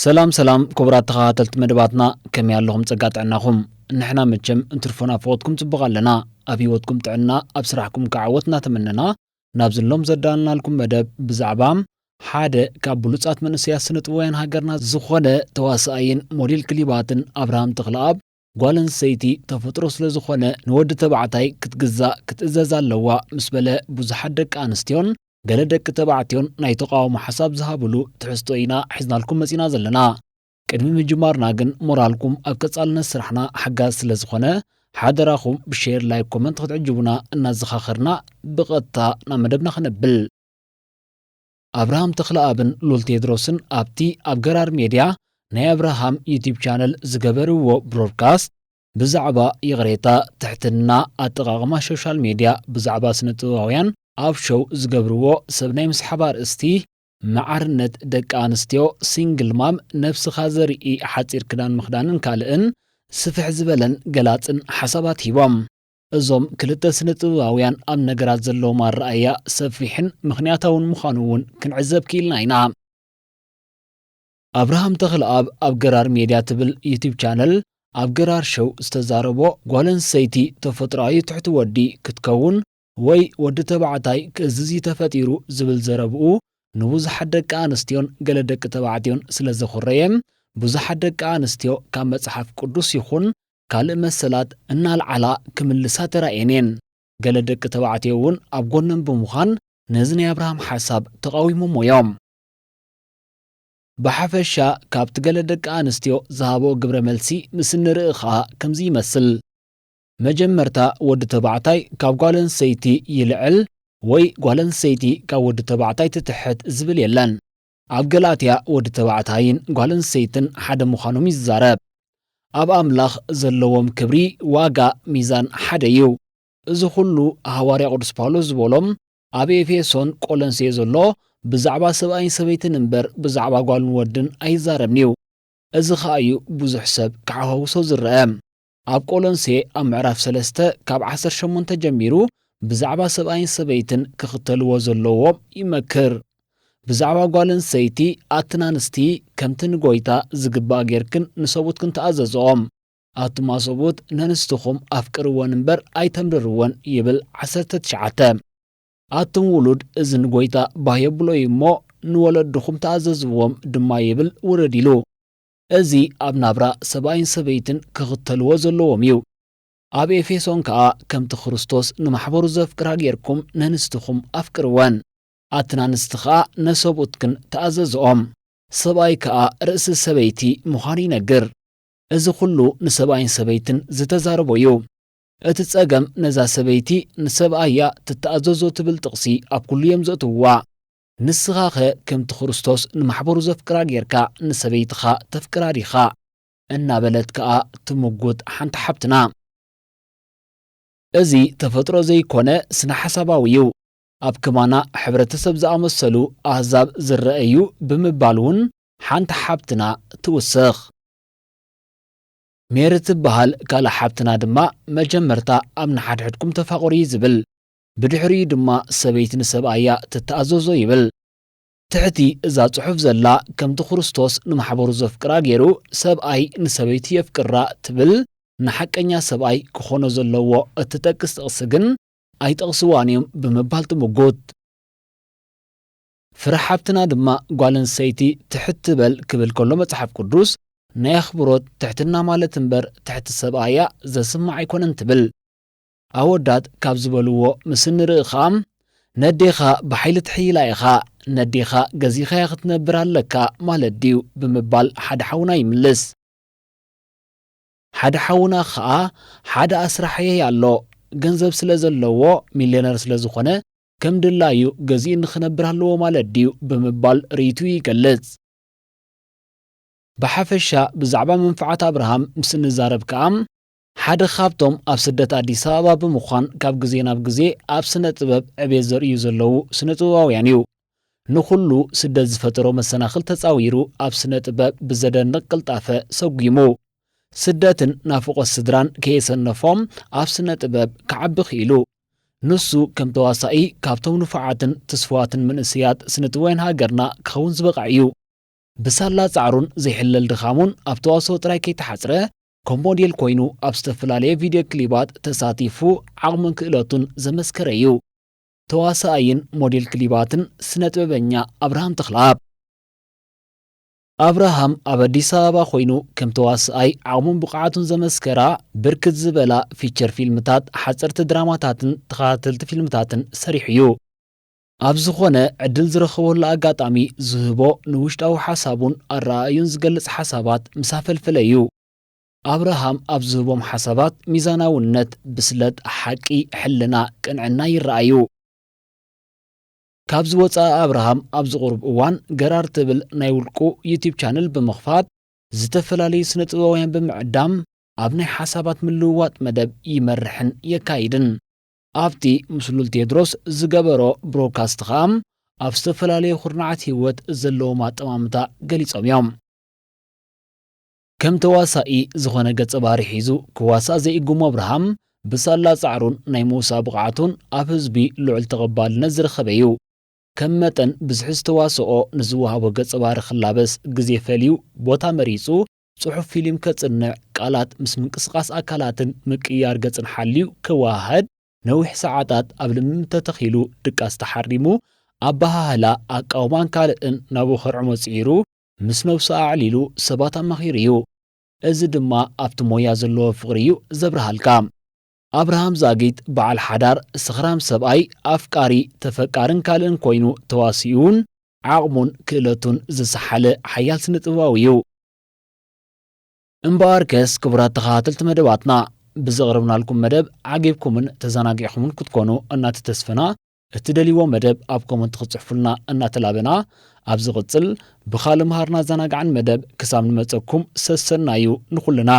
ሰላም ሰላም ክቡራት ተኸታተልቲ መደባትና፣ ከመይ ኣለኹም? ጸጋ ጥዕናኹም? ንሕና መቸም እንትርፎ ናፍቖትኩም ጽቡቕ ኣለና። ኣብ ህይወትኩም ጥዕና፣ ኣብ ስራሕኩም ከዓ ዓወት እናተመነና፣ ናብዚ ሎም ዘዳለናልኩም መደብ ብዛዕባ ሓደ ካብ ብሉጻት መንእሰያት ስነ ጥበባውያን ሃገርና ዝኾነ ተዋሳኣይን ሞዴል ክሊባትን ኣብርሃም ተኽለኣብ ጓል ኣንስተይቲ ተፈጥሮ ስለ ዝኾነ ንወዲ ተባዕታይ ክትግዛእ ክትእዘዝ ኣለዋ ምስ በለ ብዙሓት ደቂ ኣንስትዮን ገለ ደቂ ተባዕትዮን ናይ ተቓውሞ ሓሳብ ዝሃብሉ ትሕዝቶ ኢና ሒዝናልኩም መጺና ዘለና። ቅድሚ ምጅማርና ግን ሞራልኩም ኣብ ቀጻልነት ስራሕና ሓጋዚ ስለ ዝኾነ ሓደራኹም ብሼር፣ ላይክ፣ ኮመንት ክትዕጅቡና እናዘኻኸርና ብቐጥታ ናብ መደብና ክነብል። ኣብርሃም ተኽለኣብን ሉል ቴድሮስን ኣብቲ ኣብ ገራር ሜድያ ናይ ኣብርሃም ዩቲብ ቻነል ዝገበርዎ ብሮድካስት ብዛዕባ ይቕሬታ፣ ትሕትና፣ ኣጠቓቕማ ሶሻል ሜድያ፣ ብዛዕባ ስነ ጥበባውያን ኣብ ሾው ዝገብርዎ ሰብ ናይ ምስሓብ ኣርእስቲ፣ መዓርነት ደቂ ኣንስትዮ፣ ሲንግል ማም፣ ነብስኻ ዘርኢ ሓጺር ክዳን ምኽዳንን ካልእን ስፍሕ ዝበለን ገላጽን ሓሳባት ሂቦም። እዞም ክልተ ስነ ጥበባውያን ኣብ ነገራት ዘለዎም ኣረኣእያ ሰፊሕን ምኽንያታውን ምዃኑ እውን ክንዕዘብ ክኢልና ኢና። ኣብርሃም ተኽለኣብ ኣብ ገራር ሜድያ ትብል ዩቲብ ቻነል ኣብ ገራር ሾው ዝተዛረቦ፣ ጓል ኣንስተይቲ ተፈጥሮኣዊ ትሕቲ ወዲ ክትከውን ወይ ወዲ ተባዕታይ ክእዝዝ እዩ ተፈጢሩ ዝብል ዘረብኡ ንብዙሓት ደቂ ኣንስትዮን ገለ ደቂ ተባዕትዮን ስለ ዘኹረየ፣ ብዙሓት ደቂ ኣንስትዮ ካብ መጽሓፍ ቅዱስ ይኹን ካልእ መሰላት እናልዓላ ክምልሳ ተራእየን እየን። ገለ ደቂ ተባዕትዮ እውን ኣብ ጎነን ብምዃን ነዚ ናይ ኣብርሃም ሓሳብ ተቓዊሞሞ እዮም። ብሓፈሻ ካብቲ ገለ ደቂ ኣንስትዮ ዝሃብኦ ግብረ መልሲ ምስ እንርኢ ኸኣ ከምዚ ይመስል። መጀመርታ ወዲ ተባዕታይ ካብ ጓል ኣንስተይቲ ይልዕል ወይ ጓል ኣንስተይቲ ካብ ወዲ ተባዕታይ ትትሕት ዝብል የለን። ኣብ ገላትያ ወዲ ተባዕታይን ጓል ኣንስተይትን ሓደ ምዃኖም ይዛረብ። ኣብ ኣምላኽ ዘለዎም ክብሪ፣ ዋጋ፣ ሚዛን ሓደ እዩ። እዚ ኹሉ ሃዋርያ ቅዱስ ጳውሎስ ዝበሎም ኣብ ኤፌሶን ቆሎንሴ ዘሎ ብዛዕባ ሰብኣይን ሰበይትን እምበር ብዛዕባ ጓልን ወድን ኣይዛረብን እዩ። እዚ ኸኣ እዩ ብዙሕ ሰብ ክሓዋውሶ ዝረአ። ኣብ ቆሎንሴ ኣብ ምዕራፍ ሰለስተ ካብ ዓሰርተ ሸሞንተ ጀሚሩ ብዛዕባ ሰብኣይን ሰበይትን ክኽተልዎ ዘለዎም ይመክር። ብዛዕባ ጓል ኣንስተይቲ፣ ኣትን ኣንስቲ ከምቲ ንጎይታ ዝግባእ ጌርክን ንሰብኡትክን ተኣዘዝኦም። ኣቱማ ሰብኡት ነንስትኹም ኣፍቅርወን እምበር ኣይተምርርወን ይብል። ዓሰርተ ትሽዓተ ኣቱም ውሉድ፣ እዚ ንጎይታ ባህ የብሎ እዩ እሞ፣ ንወለድኹም ተኣዘዝዎም ድማ ይብል ውርድ ኢሉ። እዚ ኣብ ናብራ ሰብኣይን ሰበይትን ክኽተልዎ ዘለዎም እዩ። ኣብ ኤፌሶን ከኣ ከምቲ ክርስቶስ ንማሕበሩ ዘፍቅራ ጌርኩም ነንስትኹም ኣፍቅርወን። ኣትን ኣንስቲ ኸኣ ነሰብኡትክን ተኣዘዝኦም። ሰብኣይ ከኣ ርእሲ ሰበይቲ ምዃኑ ይነግር። እዚ ኹሉ ንሰብኣይን ሰበይትን ዝተዛረቦ እዩ። እቲ ጸገም ነዛ ሰበይቲ ንሰብኣያ ትተኣዘዞ ትብል ጥቕሲ ኣብ ኩሉ እዮም ዘእትውዋ። ንስኻኸ ከምቲ ክርስቶስ ንማሕበሩ ዘፍቅራ ጌርካ ንሰበይትኻ ተፍቅራ ዲኻ? እናበለት ከኣ ትምጉት ሓንቲ ሓብትና። እዚ ተፈጥሮ ዘይኮነ ስነ ሓሳባዊ እዩ። ኣብ ከማና ሕብረተሰብ ዝኣመሰሉ ኣህዛብ ዝረአ እዩ ብምባል እውን ሓንቲ ሓብትና ትውስኽ። ሜሪ ትበሃል ካልእ ሓብትና ድማ መጀመርታ ኣብ ንሓድሕድኩም ተፋቐሩ እዩ ዝብል። ብድሕሪኡ ድማ ሰበይቲ ንሰብኣያ ትተኣዘዞ ይብል። ትሕቲ እዛ ጽሑፍ ዘላ ከምቲ ክርስቶስ ንማሕበሩ ዘፍቅራ ገይሩ ሰብኣይ ንሰበይቲ የፍቅራ ትብል ንሓቀኛ ሰብኣይ ክኾኖ ዘለዎ እትጠቅስ ጥቕሲ ግን ኣይጠቕስዋን እዮም ብምባል ትምጉት። ፍረ ሓብትና ድማ ጓል ኣንስተይቲ ትሕት ትበል ክብል ከሎ መጽሓፍ ቅዱስ ናይ ኣኽብሮት ትሕትና ማለት እምበር ትሕቲ ሰብኣያ ዘስምዕ ኣይኮነን ትብል። ኣወዳት ካብ ዝበልዎ ምስ እንርኢ ኸኣ ነዴኻ ብሓይሊ ትሕይላ ኢኻ፣ ነዴኻ ገዚኻያ ክትነብር ኣለካ ማለት ድዩ ብምባል ሓደ ሓውና ይምልስ። ሓደ ሓውና ኸኣ ሓደ ኣስራሓየይ ኣሎ፣ ገንዘብ ስለ ዘለዎ ሚልዮነር ስለ ዝኾነ ከም ድላዩ ገዚኡ ንኽነብር ኣለዎ ማለት ድዩ ብምባል ርእይትኡ ይገልጽ። ብሓፈሻ ብዛዕባ መንፍዓት ኣብርሃም ምስ እንዛረብ ከኣ ሓደ ካብቶም ኣብ ስደት ኣዲስ ኣበባ ብምዃን ካብ ግዜ ናብ ግዜ ኣብ ስነ ጥበብ ዕቤት ዘርእዩ ዘለዉ ስነ ጥበባውያን እዩ። ንኹሉ ስደት ዝፈጠሮ መሰናኽል ተጻዊሩ ኣብ ስነ ጥበብ ብዘደንቕ ቅልጣፈ ሰጒሙ። ስደትን ናፍቖት ስድራን ከየሰነፎም ኣብ ስነ ጥበብ ክዓቢ ክኢሉ። ንሱ ከም ተዋሳኢ ካብቶም ንፉዓትን ትስፉዋትን መንእሰያት ስነ ጥበባውያን ሃገርና ክኸውን ዝበቕዐ እዩ። ብሳላ ጻዕሩን ዘይሕለል ድኻሙን ኣብ ተዋስኦ ጥራይ ከይተሓጽረ፣ ከም ሞዴል ኮይኑ ኣብ ዝተፈላለየ ቪድዮ ክሊባት ተሳቲፉ ዓቕሙን ክእለቱን ዘመስከረ እዩ። ተዋሳኣይን ሞዴል ክሊባትን ስነ ጥበበኛ ኣብርሃም ተኽለኣብ። ኣብርሃም ኣብ ኣዲስ ኣበባ ኮይኑ ከም ተዋሳኣይ ዓቕሙን ብቕዓቱን ዘመስከራ ብርክት ዝበላ ፊቸር ፊልምታት፣ ሓጸርቲ ድራማታትን ተኸታተልቲ ፊልምታትን ሰሪሑ እዩ። ኣብ ዝኾነ ዕድል ዝረኸበሉ ኣጋጣሚ ዝህቦ ንውሽጣዊ ሓሳቡን ኣረኣእዩን ዝገልጽ ሓሳባት ምስ ኣፈልፈለ እዩ። ኣብርሃም ኣብ ዝህቦም ሓሳባት ሚዛናውነት፣ ብስለት፣ ሓቂ፣ ሕልና፣ ቅንዕና ይረኣዩ። ካብዚ ወጻኢ ኣብርሃም ኣብዚ ቁሩብ እዋን ገራር ትብል ናይ ውልቁ ዩቲዩብ ቻነል ብምኽፋት ዝተፈላለዩ ስነ ጥበባውያን ብምዕዳም ኣብ ናይ ሓሳባት ምልውዋጥ መደብ ይመርሕን የካይድን። ኣብቲ ምስ ሉል ቴድሮስ ዝገበሮ ብሮድካስት ኸኣ ኣብ ዝተፈላለዩ ኩርናዓት ህይወት ዘለዎም ኣጠማምታ ገሊጾም እዮም። ከም ተዋሳኢ ዝኾነ ገጸ ባህሪ ሒዙ ክዋሳእ ዘይእግሞ ኣብርሃም፣ ብሳላ ጻዕሩን ናይ ምውሳእ ብቕዓቱን ኣብ ህዝቢ ልዑል ተቐባልነት ዝረኸበ እዩ። ከም መጠን ብዝሒ ዝተዋስኦ ንዝወሃቦ ገጸ ባህሪ ክላበስ ግዜ ፈልዩ ቦታ መሪጹ፣ ጽሑፍ ፊልም ከጽንዕ፣ ቃላት ምስ ምንቅስቓስ ኣካላትን ምቅይያር ገጽን ሓልዩ ከወሃህድ፣ ነዊሕ ሰዓታት ኣብ ልምምድ ተተኺሉ ድቃስ ተሓሪሙ፣ ኣበሃህላ፣ ኣቃውማን ካልእን ናብኡ ከርዕሞ ጽዒሩ፣ ምስ ነብሱ ኣዕሊሉ ሰባት ኣማኺሩ እዩ። እዚ ድማ ኣብቲ ሞያ ዘለዎ ፍቕሪ እዩ ዘብርሃልካ። ኣብርሃም ዛጊት በዓል ሓዳር፣ ሰኽራም ሰብኣይ፣ ኣፍቃሪ፣ ተፈቃርን ካልእን ኮይኑ ተዋሲኡን ዓቕሙን ክእለቱን ዝሰሓለ ሓያል ስነ ጥበባዊ እዩ። እምበኣርከስ ክቡራት ተኸታተልቲ መደባትና፣ ብዘቕረብናልኩም መደብ ዓጊብኩምን ተዘናጊዕኩምን ክትኮኑ እናተተስፈና፣ እትደልይዎ መደብ ኣብ ኮመንት ክትጽሕፉልና እናተላበና፣ ኣብ ዝቕጽል ብኻልእ መሃርና ዘናጋዕን መደብ ክሳብ ንመጸኩም ሰሰናዩ ንኹልና።